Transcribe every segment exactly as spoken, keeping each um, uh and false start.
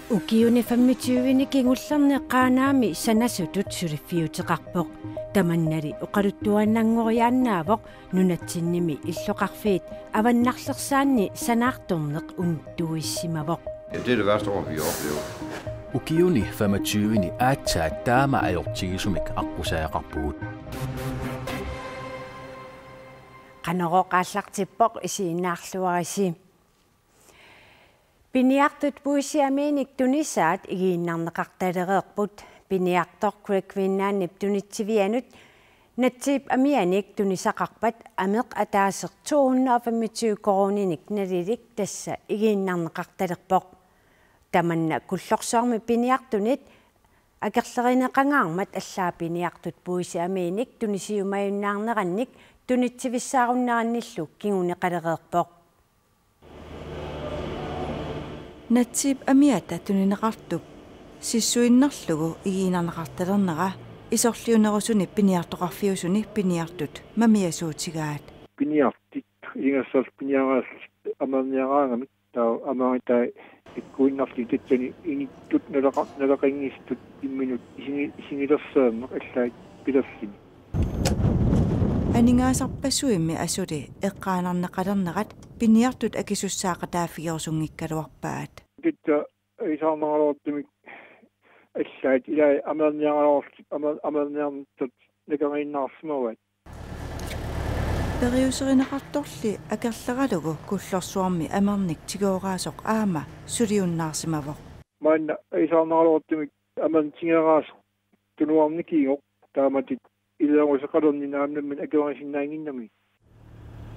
Ukiuni femogtyveni kingullerni Qaanaami sanasutut suliffiuteqarpoq. Tamannali oqaluttuaannanngoriaannaavoq nunatsinnimi illoqarfiit avannarlersaanni sanaartorneq unittuissimavoq. Ja, det er det værste ord, vi oplever. Ukiuni femogtyveni aatsaat taama ajortigisumik aqqusaaqqaarpugut. Qanorooq aallartippoq, isiginnaarluarisi. Piniartut puisip amiinik tunisaat igiinnarneqartalereerput. Piniartoq Great Greenlandip tunitsivianut natsiip amianik tunisaqarpat ameq ataaseq to hundrede og femogtyve koruuninik nalilik tassa igiinnarneqartalerpoq. Tamanna Kullorsuarmi piniartunit akerlerineqangaarmat allaat piniartut puisip amiinik tunisiumajunnaarnerannik tunitsivissaarunnerannillu kinguneqalereerpoq. Natsiip amiata tunineqartup sissuinnarlugu igiinnarneqartalernera isorliunerusuni piniartoqarfiusuni piniartut mamiasuutigaat. Piniartut ilingassarsi piniaraassi amerniaraangamik taava amaanitai ikkuinnarlugit tassani inittut naleqa-, naleqanngitsutut imminut isini-, isinilersaanneq allaat pilerluni. Aningaasarpassuimmi asuli eqqaanarneqalernerat piniartut akisussaaqataaffigerusunngikkaluarpaat. Tassa ajuusaarneraluartumik allaat ilai amerniaraluarlutik amer-, amerniarnertut nakariinnaarsimavaat. Periuserineqartorli akerleralugu Kullorsuarmi amernik tigooraasoq aamma suliunnaarsimavoq. Maanna ajuusaarneraluartumik amernik tigooraasoq tunuarnikiigoq taamatut ilaaruseqalerni naamnammin akerisinnaaginnami.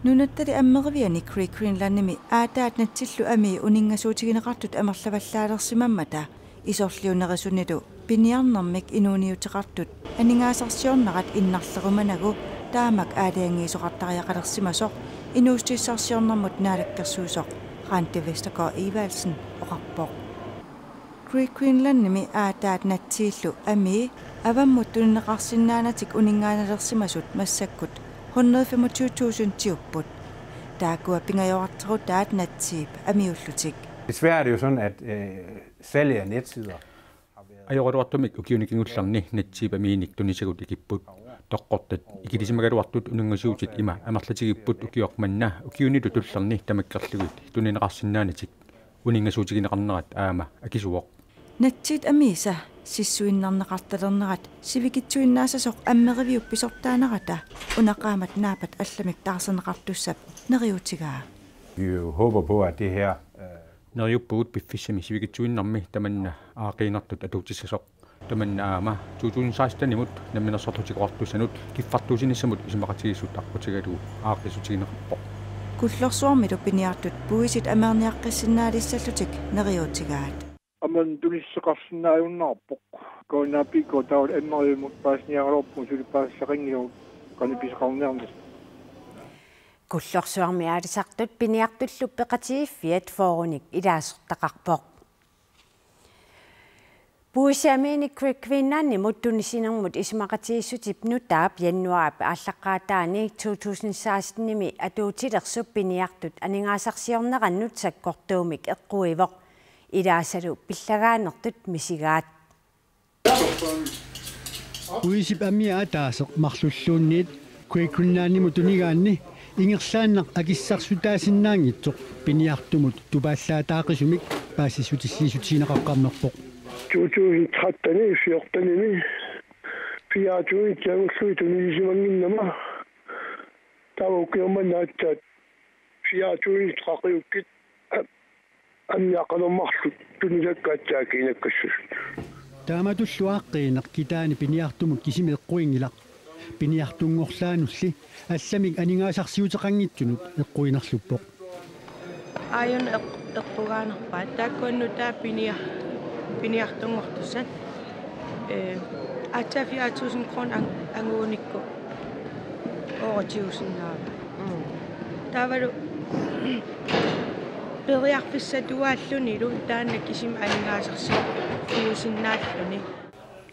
Nunattali Ammeriviani Great Greenlandimi aataat natsillu amii uninngasuutigineqartut amerlavallaalersimammata isorliunerisunilu piniarnermik inuuniuteqartut aningaasarsiornerat innarlerumanagu taamak aalajangiisoqartariaqalersimasoq inuussutissarsiornermut naalakkersuisoq Randi Vestergaard Evaldsen oqarpoq. Great Greenlandimi aataat natsiillu amii avammut tunineqarsinnaanatik uninngaannalersimasut massakkut hundrede femogtyve tusindiupput. Taakkua pingajoqarterutaat natsiip amiullutik. Desværre er det jo sådan, at, øh, salget af netsider har været... Ajoraluartumik ukiuni kingullerni natsiip amiinik tunisagut ikipput. Toqqortat ikilisimagaluartut uninngasuutit ima amerlatigipput ukioq manna ukiunilu tullerni tamakkerlugit tunineqarsinnaanatik uninngasuutigineqarnerat aamma akisuvoq. Natsiit amiisa sissuinnarneqartalernerat sivikitsuinnaassasoq Ammeriviup pisortaanerata una qaammat naapat allamik taarserneqartussap neriuutigaa. Vi håber på, at det her, øh... Neriuppugut piffissami sivikitsuinnarmi tamanna aaqqiinertut atuutissasoq. Tamanna aamma to tusind sekstenimut Namminersorlutik Oqartussanut kiffartuussinissamut isumaqatigiissut aqqutigalugu aaqqiissutigineqarpoq. Kullorsuarmilu piniartut puisit amerniaqqissinnaalissallutik neriuutigaat. Amernik tunisaqarsinnaajunnaarpoq. K N A P K taavalu Ammerivimmut paasiniaraluarpugut suli paasisaqanngilagut qanoq pisoqarniarnersut. Kullorsuarmi aalisartut piniartullu peqatigiiffiat fyrrenik ilaasortaqarpoq. Puisip amiinik Great Greenlandimut tunisinermut isumaqatigiissutip nutaap januaarip aallaqqaataani to tusind sekstenimi atuutilersup piniartut aningaasarsiornerannut sakkortuumik eqquivoq. Ilaasalu pillagaanertut misigaat. Puisip amia ataaseq marlulluunniit Great Greenlandimut tunigaanni ingerlaannaq akissarsutaasinnaanngitsoq piniartumut tupaallaataaqisumik paasissutissiissutigineqaqqammerpoq. To tusind tretten fjorten fjorten tuitsiangullui tunisisimannginnama. Taava ukioq manna aatsaat fjorten tuitsiaqqiukkit. Ammiaqqanermarlu tunisakkaat taakku inakkassusut. Taamatullu aaqqiineq kitaani piniartumut kisimi eqquinngilarput. Piniartunngorlaanulli allamik aningaasarsiuteqanngitsunut eqquinerluppoq. Aajuna eq-, eqqugaanerpaat taakkuannut taava piniar-, piniartunngortussat. Ee, aatsaat fire tusind kroner ang-, anguunikku ooratiusinnaava. Mm. Taavalu periarfissatuaallunilu taanna kisimi aningaasarsiorfiusinnaalluni.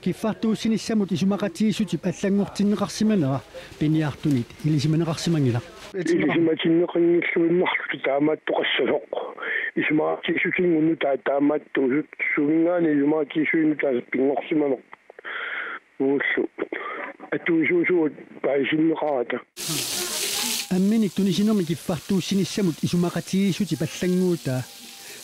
Kiffartuussinissamut isumaqatigiissutip allanngortinneqarsimanera piniartunit ilisimaneqarsimanngilaq. Ilisimatinneqanngilluinnarluta taamaattoqassasoq. Isumaqatigiissutinngunnut taa-, taamaattuusut suminngaanniit isumaqatigiissuinnut taasat pinngorsimanerput. Uullu. Atuisuusugut paasinneqarata. Amminik tunisinermi kiffartuussinissamut isumaqatigiissutip allannguutaa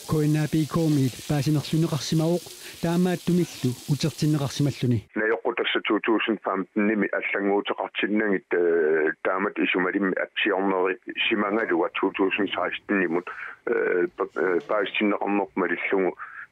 K N A P K-miit paasinerlunneqarsimavoq, taamaattumillu utertinneqarsimalluni. Najoqqut tassa to tusind femten-imi allannguuteqartinnagit, eh, taamatut isumalimmik atsiornerisimangaluaq to tusind seksten-imut, eh, pa-, eh, paasitinneqarnerput malillugu,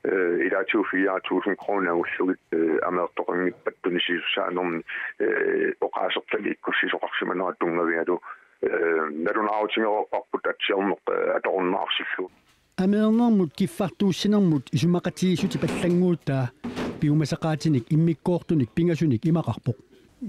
eh, ilaatigut fire tusind kroner angullugit, eh, ameertoqanngippat tunisiussaanermi, eh, oqaasertalik ikkussisoqarsimanera tunngavigalugu, eh, nalunaarutigereerparput atsiorneq, eh, atorunnaarsillugu. Ameernermut kiffartuussinermut isumaqatigiissutip allannguutaa piumasaqaatinik immikkoortunik pingasunik imaqarpoq.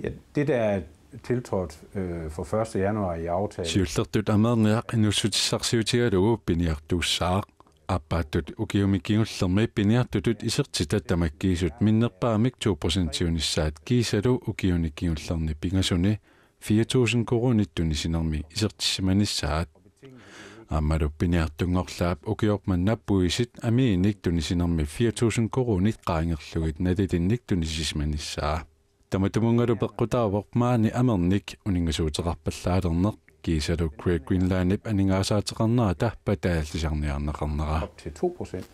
Ja, det, der er tiltrådt, øh, for første januar i aftalen. Siullertut ameerniaq inuussutissarsiutigalugu piniartuussaaq. Aappaattut ukiumi kingullermi piniartutut isertitat tamakkiisut minnerpaamik to procentiunissaat kiisalu ukiuni kingullerni pingasuni fire tusind koruunit tunisinermi isertissimanissaat. Aammalu piniartunngorlaap ukioq manna puisit amiinik tunisinermi fire tusind koruunit qaangerlugit nalilinnik tunisisimanissaa. Tamatumunngalu peqqutaavoq maani amernik uninngasuuteqarpallaalerneq kiisalu Great Greenlandip aningaasaateqarnerata pataallisarniarneqarnera. Op til to procent,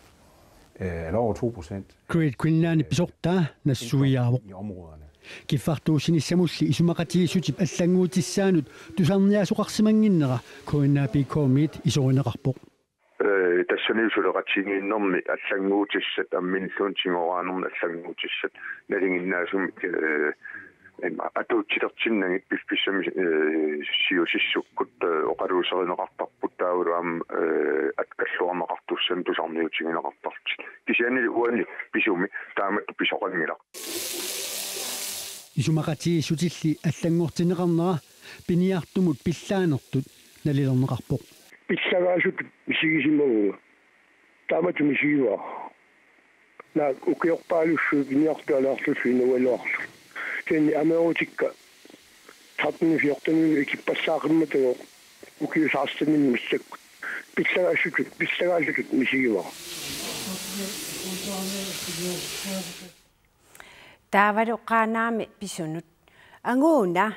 øh, eller over to procent. Great Greenlandip pisortaa nassuiaavoq. I områderne. Kiffartuussinissamulli isumaqatigiissutip allannguutissaanut tusarniaasoqarsimannginnera K N A P K-miit isorineqarpoq. Eh, tassani suleqatigiinnermi allannguutissat, amminilluunniit tigoraanermi allannguutissat nalinginnaasumik, eh, ima atuutsilertinnagit piffissami, eh, siusissukkut, eh, oqaluuserineqartarput taavalu aamma, eh, akkalluarneqartussanik tusarniutigineqartartut. Kisiannili uani pisumi taamatut pisoqanngilaq. Isumaqatigiissutilli allanngortinneqarnera piniartumut pillaanertut nalilerneqarpoq. Pissagaasutut misigisimavunga. Taamatut misigivara. Naak ukiorpaalussuit piniartualaarlusi inuugaluarlugit. Kisianni ameerutikka tretten fjorten ikippassaaqimmatagooq ukiut seksten massakkut. Pissagaasutut, pissagaasutut misigivara. Taavalu Qaanaami pisunut. Anguuna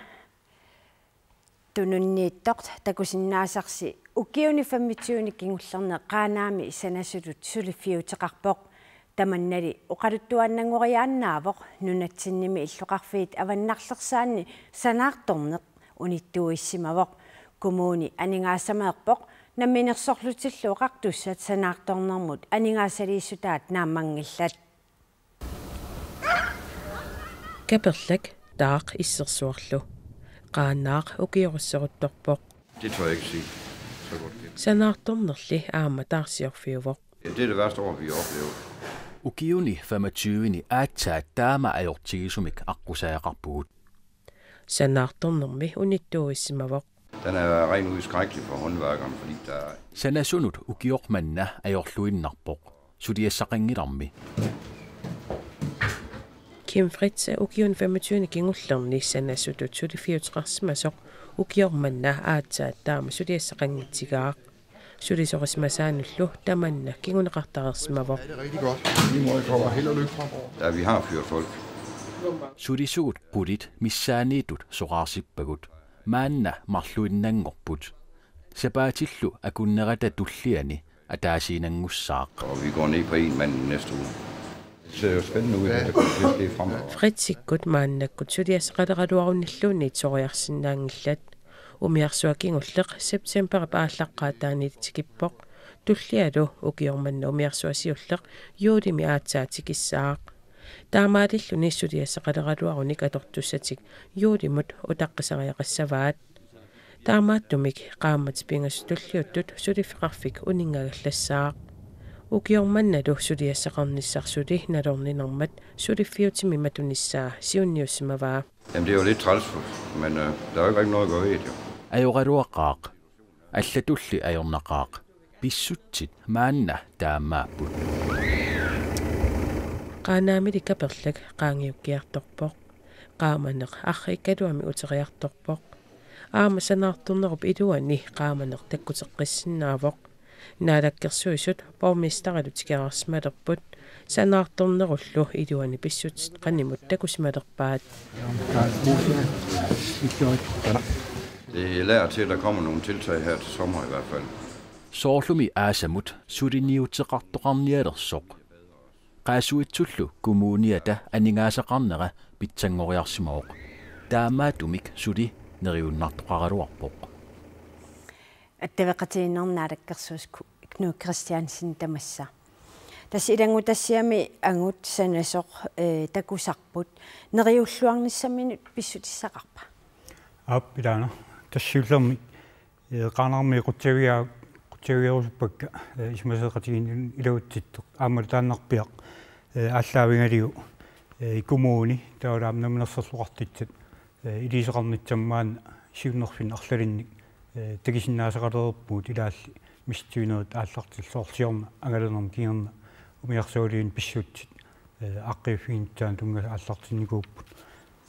tununniittoq takusinnaasarsi ukiuni femogtyve kingullerni Qaanaami sanasutut suliffiuteqarpoq. Tamannali oqaluttuaannanngoriaannaavoq, nunatsinnimi illoqarfiit avannarlersaanni sanaartorneq unittuuissimavoq. Kommuni aningaasameerpoq, Namminersorlutillu Oqartussat sanaartornermut aningaasaliissutaat naammanngillat. Kaperlak taaq issersuarlu. Qaanaaq ukiorusseruttorpoq. Det tør jeg ikke sige så godt. Sanaartornerli aamma taarsiorfiuvoq. Ja, det er det værste år, vi har oplevet. Ukiuni femogtyve aatsaat taama ajortigisumik aqqusaateqarpugut. Sanaartornermi unittuuissimavoq. Den er rent ud skrækkelig for håndværkerne, fordi der er... Sanasunut ukioq manna ajorluinnarpoq suliassaqanngilarmi. Kim Fritz ukiuni femogtyve kingullerni sanasutut suliffiuteqarsimasoq ukioq manna aatsaat taama suliassaqanngitsigaaq. Sulisorisimasaanullu tamanna kinguneqartareersimavoq. Det er rigtig godt. Lige måde, kommer held og lykke fremover. Ja, vi har fyret folk. Sulisugut qulit missaanniittut soqarsippagut. Maanna marluinnanngorput. Sapaatillu akunnerata tulliani ataasiinnanngussaaq. Og vi går ned på en mand næste uge. Det ser jo spændende ud, hvad der kommer til at ske fremover. Fritsikkut maannakkut suliassaqaleraluarunilluunniit soriarsinnaanngillat. Umiarsuaq kingulleq septemberip aallaqqaataaniit tikippoq. Tullialu ukioq manna umiarsuaq siulleq juulimi aatsaat tikissaaq. Taamaalilluni suliassaqaleraluarunik atortussatik juulimut utaqqisariaqassavaat. Taamaattumik qaammatit pingasut tulliuttut suliffeqarfik uninngagallassaaq. Ukioq mannalu suliassaqarnissaq suli nalorninermat suliffiutimi matunissaa siunniussimavaa. Jamen, det er jo lidt træls, men, øh, der er jo ikke rigtig noget at gøre ved det, jo. Ajoraluaqaaq. Allatulli ajornaqaaq. Pissutsit maanna taamaapput. Qaanaamili kaperlak qaangiukkiartorpoq. Qaamaneq arriikkaluami uteriartorpoq. Aamma sanaartornerup iluani qaamaneq takkuteqqissinnaavoq. Naalakkersuisut borgmesterilu tikeraarsimalerput, sanaartornerullu iluani pissutsit qanimut takusimalerpaat. Det lader til, at der kommer nogle tiltag her til sommer i hvert fald. Soorlumi aasamut suliniuteqartoqarnialersoq. Qaasuitsullu kommuniata aningaasaqarnera pitsanngoriarsimavoq. Taamaattumik suli neriunnartoqaraluarpoq. Attaveqatigiinnermi naalakkersuisut Knud Kristiansen tamassa. Tassa ilanngutassiami angut sanasoq, eh, takusarput. Neriulluarnissaminut pissutissaqarpa? Aap, ilaana. Tassa siullermik, eh, Qaanaarmi qutsaviga-, qutsavigerusuppakka, eh, isumasioqatigiinni iluatsittoq. Aammalu taannarpiaq, eh, aallaavigaliu, eh, kommuni, taavalu aamma namminersorluartitsat, eh, iliuuseqarnissamut maani siunnerfinni arlalinnik, eh, takusinnaasaqalerpugut ilaalli missutiginerit aallartillugu soorlu siorna angalanermut kingorna umiarsualiviup pissutsit, eh, aaqqiiffiginissaanut tunngasut aallartinnikuupput.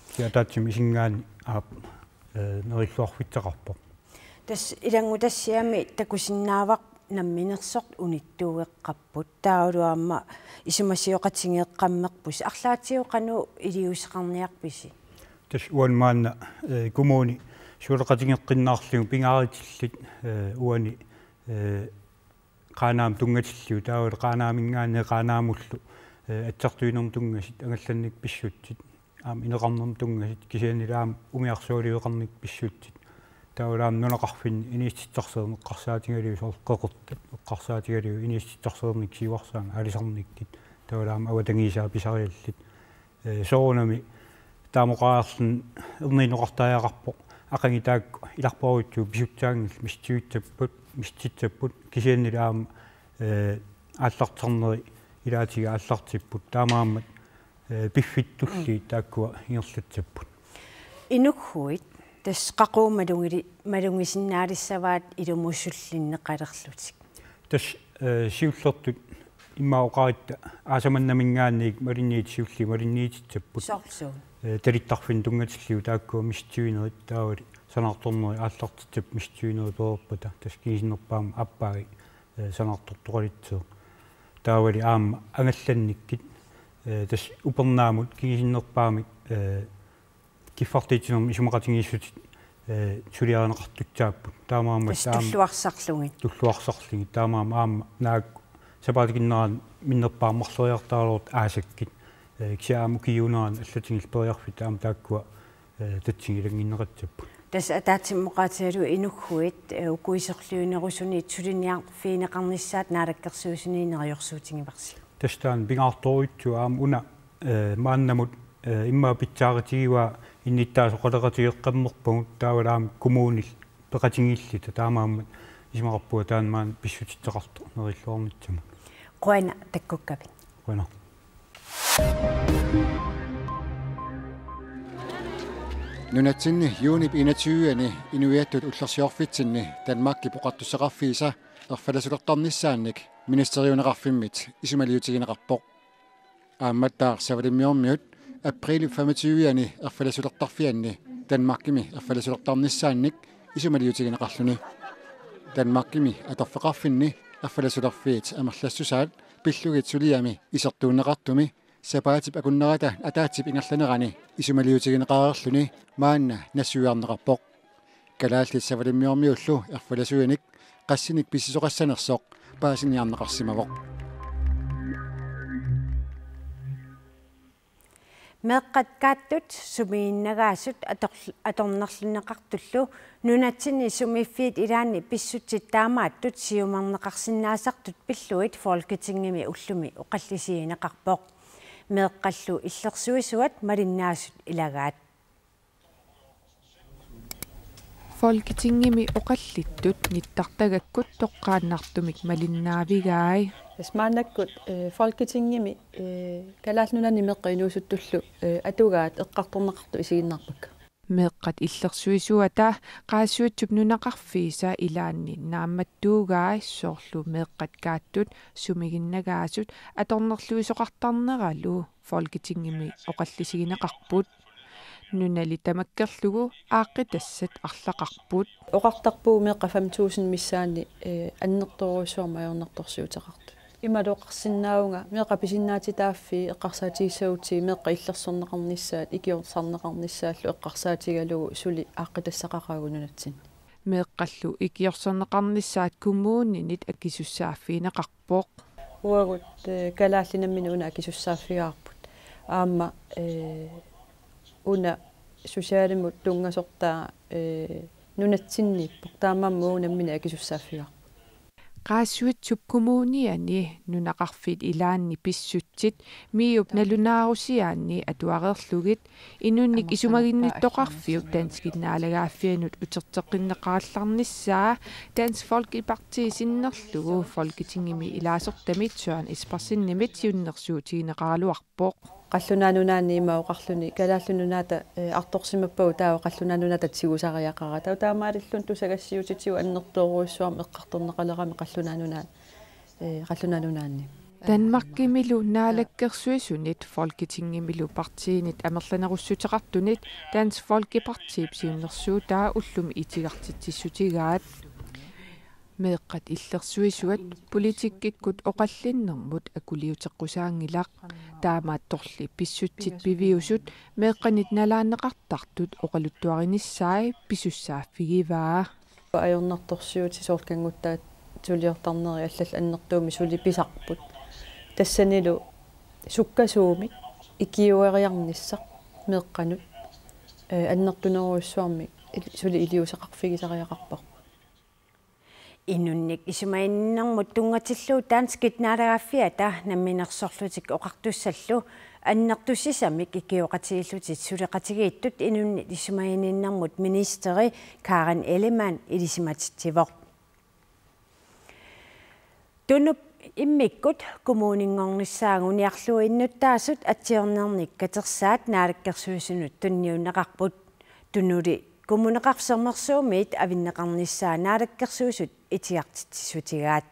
Kisianni ataatsimut isigaanni aap, eh, neriulluarfissaqarpoq. Tassa ilanngutassiami takusinnaavara namminersortut unittuugeqqapput. Taavalu aamma isumasioqatigeeqqammerpusi. Arlaatigut qanoq iliuuseqarniarpisi? Tassa uani maanna, eh, kommuni suleqatigeeqqinnaarlugu pingaarutillit, eh, uani, eh, Qaanaamut tunngatillugu, taavalu Qaanaaminngaanniit Qaanaamullu, eh, atsertuinermut tunngasut angallannikkut pissutsit, aamma ineqarnermut tunngasut, kisiannili aamma umiarsualiveqarnikkut pissutsit. Taavalu aamma nunaqarfinni inuussutissarsiorneq eqqarsaatigalugu, soorlu qeqertat eqqarsaatigalugu, inuussutissarsiornikkut siuarsaannik aalisarnikkut, taavalu aamma avatangiisaa pisariallit. Eh, soorunami taama oqarluni erniinnartariaqarpoq, aqagu taakku ilarparujuttut pisutsaanngillat, missutigissapput, missutissappat, kisiannili aamma, eh, aallartisarneri ilaatigut aallartipput, taamaammat, eh, piffissaq tulliit taakkua ingerlassapput. Inughuit, tassa qaqugu malugili-, malugisinnaalissavaat ilumusullinneqalerlutik? Tassa, eh, siullertut immaqa oqaratta aasamannaminngaanniit malinniit siulliit malinniitissapput. Soorlu suut? Eh, talittarfinnut tunngatillugu taakkua missutiginerit, taavalu sanaartornerit aallartissapput missutiginerit pereerpata, tassa kingusinnerpaamik aappaagu, eh, sanaartortoqalissaaq. Taavalu aamma angallannikkut, eh, tassa upernaamut kingusinnerpaamik, eh, kiffartuussinermut isumaqatigiissutit, eh, suliarineqartussaapput. Taamaammat tassa aamma tulluarsarlugit. Tulluarsarlugit. Taamaammat aamma naak sapaatip akunnerani minnerpaamik marloriartaraluartut aasakkut. Eh, kisianni aamma ukiuunerani allatigullu periarfissat aamma taakkua, eh, tatsingilannginneqassapput. Tassa ataatsimut oqaatigalugu inughuit, eh, uku isorliunerusuniit suliniarfigineqarnissaat naalakkersuisuni neriorsuutigivarsi. Tassa taanna pingaartorujussuaq aamma una, eh, maannamut, eh, immaqa pitsaatigivaa innuttaasoqaleqatigeeqqammerpagut, taavalu aamma kommunillu peqatigiilluta, taamaammat isumaqarpunga taanna maani pissutissaqartoq neriulluarnissamut. Qujanaq takkukkavit. Qujanaq. Nunatsinni juunip enogtyve-ani inuiattut ullorsiorfitsinni Danmarkip oqartussaqarfiisa erfalasulertarnissaannik ministeriuneqarfimmit isumaliutigineqarpoq. Aammattaaq Savalimmiormiut aprilip femogtyve-ani erfalasulertarfianni Danmarkimi erfalasulertarnissaannik isumaliutigineqarluni. Danmarkimi atorfeqarfinni erfalasulerfiit amerlassusaat pillugit suliami isertuunneqartumi sapaatip akunnerata ataatsip ingerlanerani isumaliutigineqareerluni maanna nassuiarneqarpoq. Kalaallit Savalimmiormiullu erfalasuinik qassinik pissisoqassanersoq paasiniarneqarsimavoq. Meeqqat kaattut sumiginnagaasut ator-, atornerlunneqartullu nunatsinni sumiiffiit ilaanni pissutsit taamaattut siumarneqarsinnaasartut pillugit Folketingimi ullumi oqallisigineqarpoq. Meeqqallu illersuisuat malinnaasut ilagaat. Folketingimi oqallittut nittartagakkut toqqaannartumik malinnaavigai. Tassa maannakkut, eh, Folketingimi, eh, Kalaallit Nunaanni meeqqat inuusuttullu, eh, atugaat eqqartorneqartut isiginnaarpakka. Meeqqat illersuisuata Qaasuitsup nunaqarfiisa ilaanni naammattuugai, soorlu meeqqat kaattut sumiginnagaasut atornerluisoqartarneralu Folketingimi oqallisigineqarput. Nunali tamakkerlugu aaqqitassat arlaqarput. Oqartarpugut meeqqat fem tusind missaanni, eh, annertoorujussuarmik ajornartorsiuteqartut. Imaluunniit oqarsinnaavunga meeqqat pisinnaatitaaffii eqqarsaatigissagutsigu meeqqat illersorneqarnissaat, ikiorneqarnissaallu eqqarsaatigalugu suli aaqqitassaqaqaagut nunatsinni. Meeqqallu ikiorneqarnissaat kommuninit akisussaaffigineqarpoq. Uagut, eh, kalaallit nammineq una akisussaaffigaarput. Aamma, eh, una socialimut tunngasortaa, eh, nunatsinniippoq. Taamaammat uagut nammineq akisussaaffigaarput. Qaasuitsup Kommuniani nunaqarfiit ilaanni pissutsit MIO-p nalunaarusiaanni atuareerlugit inunnik isumaginnittoqarfiup danskit naalagaaffianut uterteqqinneqarallarnissaa Dansk Folkeparti sinnerlugu Folketingimi ilaasortamit Søren Espersenimit siunnersuutigineqaraluarpoq. Qallunaat Nunaanni ima oqarluni Kalaallit Nunaata, eh, artorsimappagut taava Qallunaat Nunaata tigusariaqarata. Taava taamaalilluni tusagassiuutitigut annertoorujussuarmik eqqartorneqalerami Qallunaat Nunaat, eh, Qallunaat Nunaanni. Danmarkimilu Naalakkersuisunit Folketingimilu partiinit amerlanerussuteqartunit Dansk Folkepartip siunnersuutaa ullumi itigartitsissutigaat. Meeqqat illersuisuat politikkikkut oqallinnermut akuliuteqqusaanngilaq. Taamaattorli pissutsit piviusut meeqqanit nalaanneqartartut oqaluttuarinissaat pisussaaffigivaa. Ajornartorsiutit soorlu kannguttaat suliortarneri allallu annertuumik suli pisarput. Tassanilu sukkasuumik ikiueriarnissaq meeqqanut, eh, annertunerujussuarmik il-, suli iliuuseqarfigisariaqarparput. Inunnik isumaginninnermut tunngatillugu danskit naalagaaffiata namminersorlutik oqartussallu annertusisamik ikioqatigiillutik suleqatigiittut inunnik isumaginninnermut ministeri Karen Ellemann ilisimatitsivoq. Tunup immikkut kommuninngornissaa anguniarlugu innuttaasut atsiornernik katersaat Naalakkersuisunut tunniunneqarput. Tunuli Kommuneqarfik Sermersuumiit avinneqarnissaa Naalakkersuisut itigartitsissutigaat.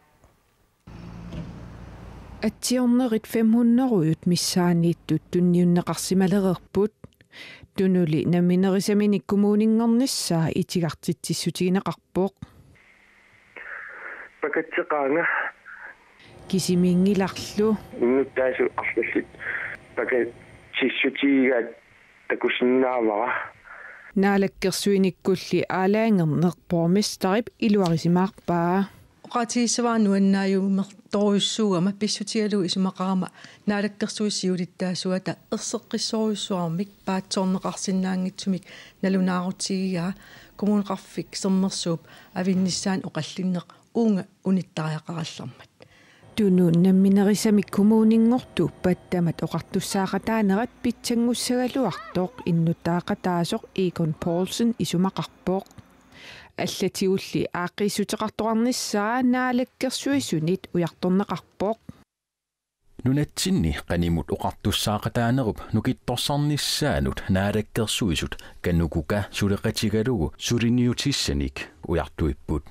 Atsiornerit fem hundrede missaanniittut tunniunneqarsimalereerput. Tunuli namminerisaminik kommuninngornissaa itigartitsissutigineqarpoq. Pakatseqaanga. Kisimiinngilarlu. Innuttaasut arlallit pakatsissutigigaat takusinnaavara. Naalakkersuinikkulli aalajangerneq borgmesterip iluarisimaarpaa. Oqaatigissavara nuannaajumertorujussuugama pissutigalugu isumaqarama Naalakkersuisut siulittaasuata erseqqissorujussuarmik paatsoorneqarsinnaanngitsumik nalunaarutigigaa Kommuneqarfik Sermersuup avinnissaanut oqallinneq uunga unittariaqarallarmat. Tunut namminerisamik kommuninngortuuppat tamat oqartussaaqataanerat pitsanngussagaluartoq innuttaaqataasoq Egon Poulsen isumaqarpoq. Allatigulli aaqqiissuteqartoqarnissaa Naalakkersuisunit ujartorneqarpoq. Nunatsinni qanimut oqartussaaqataanerup nukittorsarnissaanut Naalakkersuisut KANUKOKA suleqatigalugu suliniutissanik ujartuipput.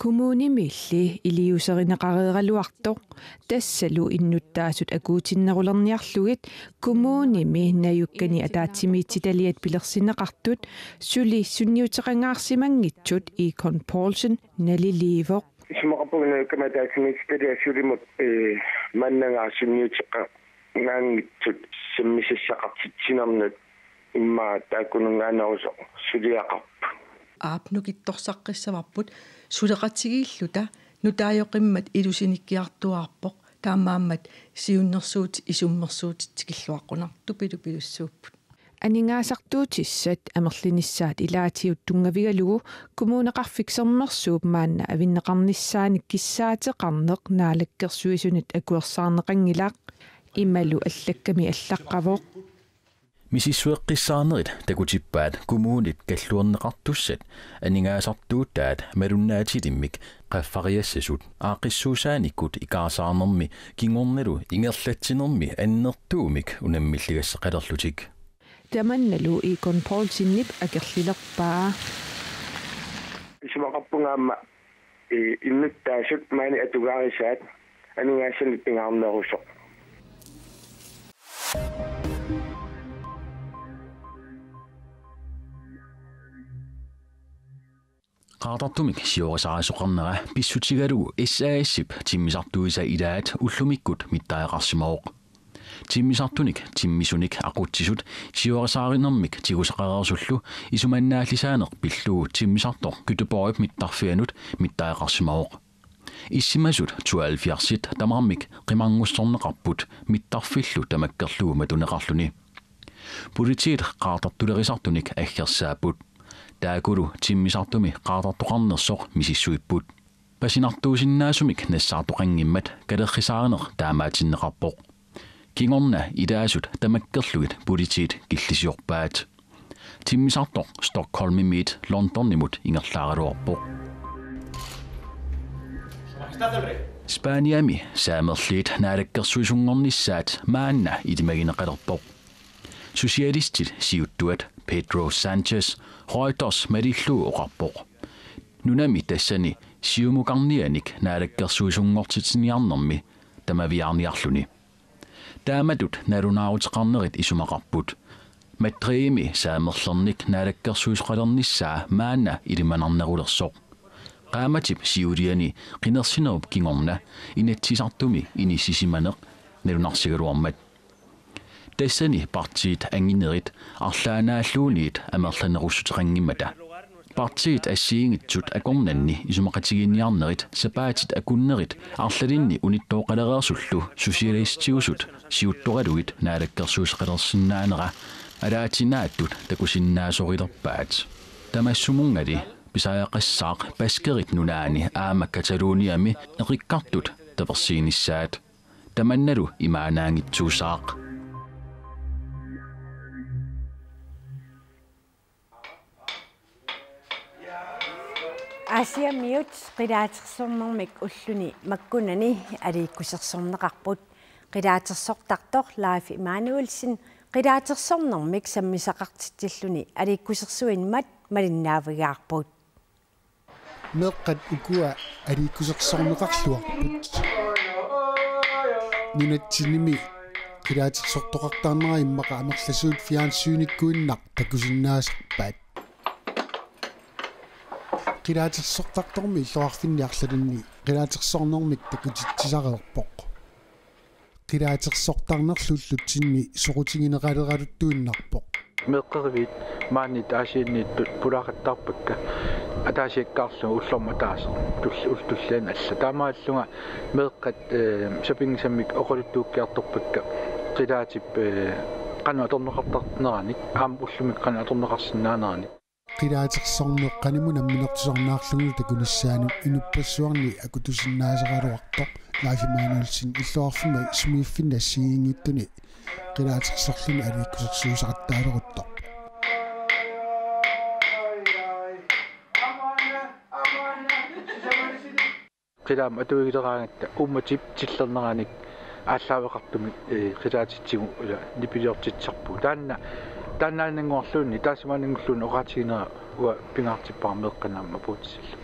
Kommunimiilli iliuuserineqareeraluartoq, tassalu innuttaasut akuutinnerulerniarlugit kommunimi najukkani ataatsimiititaliat pilersinneqartut suli sunniuteqangaarsimanngitsut Egon Poulsen naliliivoq. Isumaqarpunga najukkami ataatsimiititaliat sulimut, eh, maannangaaq sunniuteqangaanngitsut sammisassaqartitsinernut immaqa taakkununngaanneerusoq suliaqarput. Aap, nukittorsaqqissavarput suleqatigiilluta nutaajoqimmat ilusinikkiartuaarpoq, taamaammat siunnersuutit isummersuutit tikilluaqqunartut tupilupilussuupput. Aningaasartuutissat amerlinissaat ilaatigut tunngavigalugu Kommuneqarfik Sermersuup maanna avinneqarnissaanik kissaateqarneq Naalakkersuisunit akuersaarneqanngilaq, imalu allakkami allaqqavoq. Misissueqqissaarnerit takutippaat kommunit kalluerneqartussat aningaasartuutaat malunnaatilimmik qaffariassasut aaqqissuussaanikkut ikaarsaarnermi kingornalu ingerlatsinermi annertuumik unammilligassaqalerlutik. tamannalu Egon Poulsenip akerlilerpaa. Isumaqarpunga aamma, ee, innuttaasut maani atugarisaat aningaasannut pingaarnerusoq. Qaartartumik siorisarisoqarnera pissutigalugu S A S-ip timmisartuisa ilaat ullumikkut mittariaqarsimavoq. Timmisartunik timmisunik aqutsisut siorisarinermik tigusaqareersullu isumannaallisaaneq pillugu timmisartoq Göteborgip mittarfianut mittariaqarsimavoq. Issimasut tooghalvfjerdsit tamarmik qimarngussorneqarput mittarfillu tamakkerlugu matuneqarluni. Politiit qaartartulerisartunik aggersaapput. Taakkulu timmisartumi qaartartoqarnersoq misissuipput. Pasinartuusinnaasumik nassaartoqanngimmat kalerrisaarineq taamaatinneqarpoq. Kingorna ilaasut tamakkerlugit politiit killisiorpaat. Timmisartoq Stockholmimiit Londonimut ingerlaaraluarpoq. Spaniami saamerliit naalakkersuisunngornissaat maanna ilimagineqalerpoq. Socialistit siuttuat Pedro Sanchez Reuters malillugu oqarpoq: Nunami tassani siumukarnianik naalakkersuisunngortitsiniarnermi tamaviaarniarluni. Taamatut nalunaaruteqarnerit isumaqarput. Madridimi saamerlernik naalakkersuisoqalernissaa maanna ilimanarnerulersoq. Qaammatip siuliani qinersinerup kingorna Inatsisartumi inissisimaneq nalunarsigaluarmat. Tassani partiit anginerit arlaannaalluunniit amerlanerussuteqanngimmata. Partiit assigiinngitsut akornanni isumaqatigiinniarnerit sapaatit akunnerit arlalinni unittooqalereersullu socialistiusut siuttoralugit naalakkersuisoqalersinnaanera alaatinaattut takusinnaasorilerpaat. Tamassumunngali pisariaqassaaq Baskerit Nunaanni aamma Cataloniami eqikkartut tapersiinissaat. Tamannalu imaannaanngitsuussaaq. Aasianniut qilaatersornermik ulluni makkunani aliikkusersorneqarput. Qilaatersortartoq Leif Emanuelsen qilaatersornermik sammisaqartitsilluni aliikkusersuinermut malinnaavigaarput. Meeqqat ukua aliikkusersorneqarluarput. Nunatsinni qilaatersortoqartarnera immaqa amerlasuut fjernsynikkuinnaq takusinnaasarpaat. Qilaatersortartormi illoqarfinni arlalinni qilaatersornermik takutitsisareerpoq. Qilaatersortarnerlu ullutsinni soqutigineqaleraluttuinnarpoq. Meeqqeriviit maaniittut Aasianniittut pulaaqattaarpakka ataasiakkaarlugit ullormut ataaseq tull-, ullut tulliani alla. Taamaallunga meeqqat, eh, sapinngisamik oqaluttuukkiartorpakka qilaatip, eh, qanoq atorneqartarneranik aamma ullumi qanoq atorneqarsinnaaneranik. Qilaatersorneq qanimut namminertitsisoqarniarlugu takunissaanut inuppassuarni akutusinnaasaraluartoq Leif Emanuelsen illoqarfimmi sumiiffinni assigiinngitsuni qilaatersorluni aliikkusersuisaqattaaleruttorpoq. Qilaamut atuigileraangatta uummatip tillerneranik aallaaveqartumik, eh, qilaatitsigut ila nipiliortitsisarpugut. Taanna, taannaannanngorluunniit, taassuma maannanngorluunniit oqaatiginera uanga pingaartippara meeqqanut aamma apuutissallugu.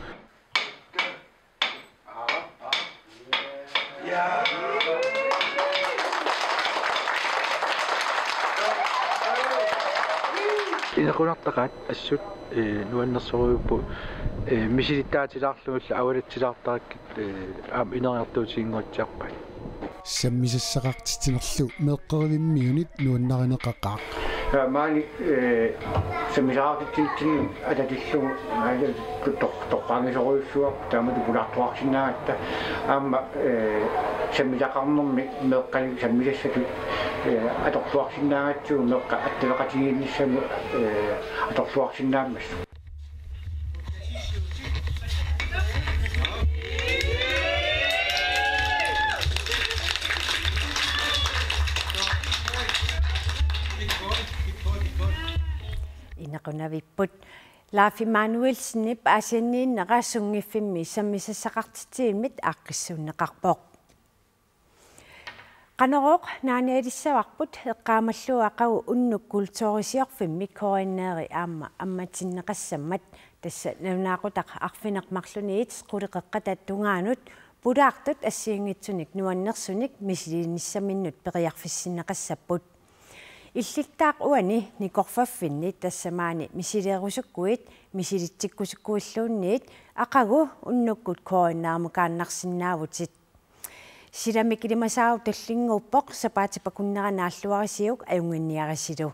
Inequnartaqaat assut, eh, nuannersorujussuupput, eh, misilittaatilaarlugillu avalatsilaartarakkit, eh, aamma ineriartuutiginnguatsiarpaat. Sammisassaqartitsinerlu meeqqerivimmiunit nuannarineqaqaaq. Ja, maani, eh, sammisaqartitsinitsinni atatillugu, aaja, to-, to-, toqqaanngisorujussuaq, taamatut pulaartoqarsinnaagatta, aamma, eh, sammisaqarnermi meeqqanik sammisassatut, eh, atorluarsinnaagatsigu meeqqat attaveqatigiinnissamut, eh, atorluarsinnaammassuk. Inequnavipput. Leif Emanuelsenip Aasianniinnera sunngiffimmi sammisassaqartitsivimmit aaqqissuunneqarpoq. Qanorooq naanialissavarput eqqaamallugu aqagu unnuk kulturisiorfimmi K N R-i aamma ammatinneqassammat, tassa nalunaaqutaq arfineq-marlunut qulit qeqqata tungaanut pulaartut assigiinngitsunik nuannersunik misiliinissaminnut periarfissinneqassapput. Illittaaq uani nikorfaffinni tassa maani misilerusukkuit misilitsikkusukkuilluunniit aqagu unnukkut K N R-mukaannarsinnaavutit. Silamik ilimasaarut tallinnguuppoq, sapaatip akunnera naalluarisiuk ajunnginniarisilu.